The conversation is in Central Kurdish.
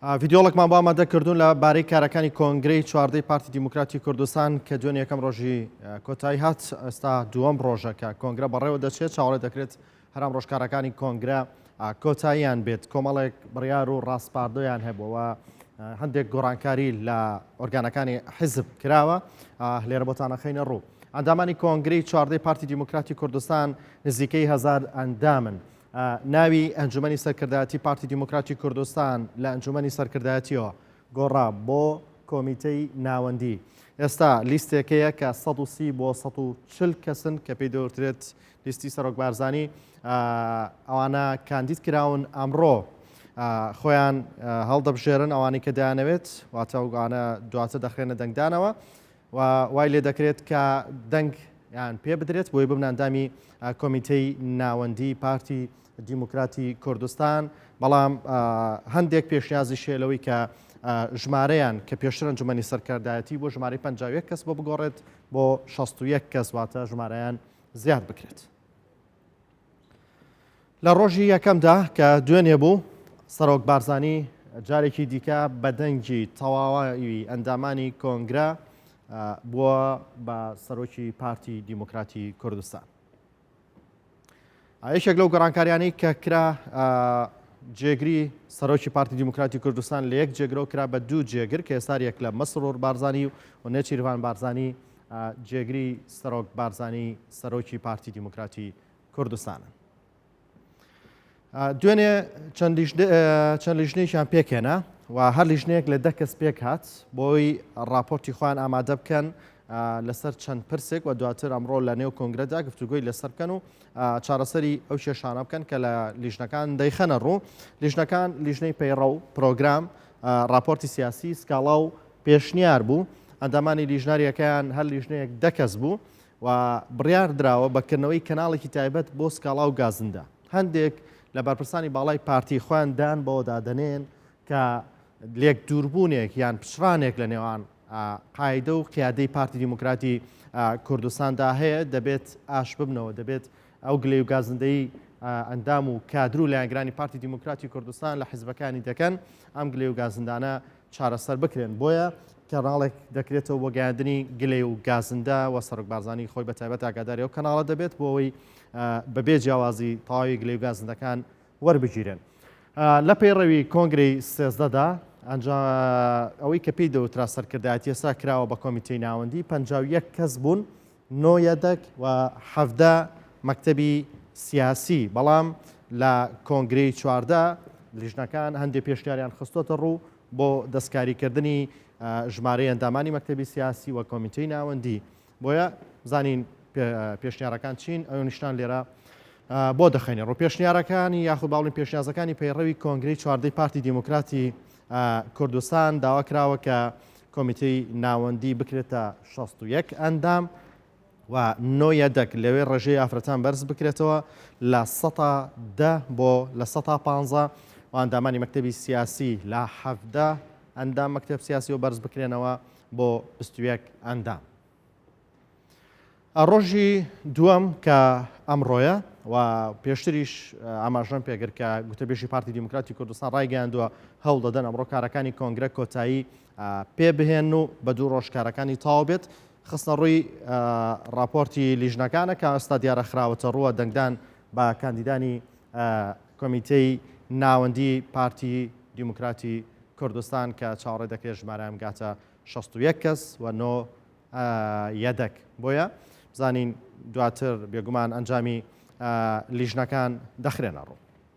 ڤیدیۆڵێکمان بۆ ئامادە کردوون لە بارەی کارەکانی کۆنگرەی چواردەی پارتی دیموکراتی کوردستان کە دوێنێ یەکەم ڕۆژی کۆتایی هات، ئێستا دووەم ڕۆژە کە کۆنگرە بەڕێوە دەچێت، چاوەڕێ دەکرێت هەرام ڕۆژ کارەکانی کۆنگرە کۆتاییان بێت. کۆمەڵێک بڕیار و ڕاسپاردەیان هەبووە هەندێک گۆڕانکاری لە ئۆرگانەکانی حیزب کراوە، لێرە بۆتان ئەخەینە ڕوو. ئەندامانی کۆنگرەی چواردەی پارتی دیموکراتی کوردستان نزیکەی 1000 ئەندامن. ناوی ئەنجومەنی سەرکردایەتی پارتی دیموکراتی کوردستان لە ئەنجومەنی سەرکردایەتیەوە گۆڕا بۆ کۆمیتەی ناوەندی. ئێستا لیستێک هەیە کە 130 بۆ 140 کەسن کە پێی دەوترێت لیستی سەرۆک بارزانی، ئەوانە کاندید کراون ئەمڕۆ خۆیان هەڵدەبژێرن ئەوانەی کە دەیانەوێت، واتە ئەوانە دواتر دەخرێنە دەنگدانەوە و وای لێ دەکرێت کە دەنگ یان پێ بدرێت بۆی ببنە ئەندامی کۆمیتەی ناوەندی پارتی دیموکراتی کوردستان. بەڵام هەندێک پێشنیازیش هەیە لەوەی کە ژمارەیان کە پێشتر ئەنجومەنی سەرکردایەتی بۆ ژمارەی 51 کەس بۆ بگۆڕێت بۆ 61 کەس، واتە ژمارەیان زیاد بکرێت. لە ڕۆژی یەکەمدا کە دوێنێ بوو، سەرۆک بارزانی جارێکی دیکە بە دەنگی تەواوی ئەندامانی کۆنگرە بووە بە سەرۆکی پارتی دیموکراتی کوردستان. یەکێک لەو گۆڕانکاریانەی کە کرا جێگری سەرۆکی پارتی دیموکراتی کوردستان لە یەک جێگرەوە کرا بە دوو جێگر کە ئێستا یەک لە مەسرور بارزانی و نێچیرڤان بارزانی جێگری سەرۆک بارزانی سەرۆکی پارتی دیموکراتی کوردستانن. دوێنێ چەند لیژنەیەکیان پێکهێنا و هەر لیژنەیەک لە دە کەس پێکهات بۆی راپۆرتی خۆیان ئامادە بکەن لەسەر چەند پرسێک و دواتر ئەمڕۆ لە نێو کۆنگرەدا گفتوگۆی لەسەر بکەن و چارەسەری ئەو کێشانە بکەن کە لە لیژنەکان دەیخەنە ڕوو. لیژنەکان لیژنەی پەیڕەو، پرۆگرام، راپۆرتی سیاسی، سکاڵا و پێشنیار بوو. ئەندامانی لیژناریەکەیان هەر لیژنەیەک دە کەس بوو و بڕیار دراوە بە کردنەوەی کەناڵێکی تایبەت بۆ سکاڵا و گازندە. هەندێک لە بەرپرسانی باڵای پارتی خۆیان دان بەوەدا دەنێن کە لێک دووربوونێک یان پچڕانێک لە نێوان قایدە و قیادەی پارتی دیموکراتی کوردستاندا هەیە، دەبێت ئاش ببنەوە، دەبێت ئەو گلەی و گازندەی ئەندام و کادر و لایەنگرانی پارتی دیموکراتی کوردستان لە حیزبەکانی دەکەن، ئەم گلەی و گازندانە چارەسەر بکرێن. بۆیە کەناڵێک دەکرێتەوە بۆ گەیاندنی گلەی و گازندە و سەرۆک بارزانی خۆی بە تایبەت ئاگاداری ئەو کەناڵە دەبێت بۆ ئەوەی بەبێ جیاوازی تەواوی گلەی و گازندەکان وەربگیرێن. لە پەیڕەوی کۆنگرەی سێزدەدا ئەوەی کە پێی دەوترا سەرکردایەتی ئێستا کراوە بە کۆمیتەی ناوەندی، 51 کەس بوون، نۆ یەدەگ و 17 مەکتەبی سیاسی، بەڵام لە کۆنگرەی 14 لیژنەکان هەندێک پێشنیاریان خستۆتە ڕوو بۆ دەستکاریکردنی ژمارەی ئەندامانی مەکتەبی سیاسی و کۆمیتەی ناوەندی. بۆیە بزانین پێشنیارەکان چین، ئەو نیشتان لێرە بۆ دەخەینە ڕوو. پێشنیارەکانی یاخود باڵین پێشنیازەکانی پەیڕەوی کۆنگرەی چواردەی پارتی دیموکراتی کوردستان داوا کراوە کە کۆمیتەی ناوەندی بکرێتە 61 ئەندام و نۆ یەدەک، لەوێ ڕێژەی ئافرەتان بەرز بکرێتەوە لە 10% بۆ 15% و ئەندامانی مەکتەبی سیاسی لە 17 ئەندام مەکتەب سیاسی و بەرز بکرێنەوە بۆ 21 ئەندام. ڕۆژی دووەم کە ئەمڕۆیە و پێشتریش ئاماژەم پێکرد کە گوتەبێژی پارتی دیموکراتی کوردستان ڕایگەیاندووە هەوڵ دەدەن ئەمڕۆ کارەکانی کۆنگرە کۆتایی پێ بهێن و بە دوو ڕۆژ کارەکانی تەواو بێت. خستنە ڕووی ڕاپۆرتی لیژنەکانە کە ئێستا دیارە خراوەتە ڕووە دەنگدان بە کاندیدانی کۆمیتەی ناوەندی پارتی دیموکراتی کوردستان کە چاوەڕێ دەکرێت ژمارەیان بگاتە 61 کەس و نۆ یەدەک. بۆیە بزانین دواتر بێگومان ئەنجامی لیژنەکان دەخرێنە ڕوو.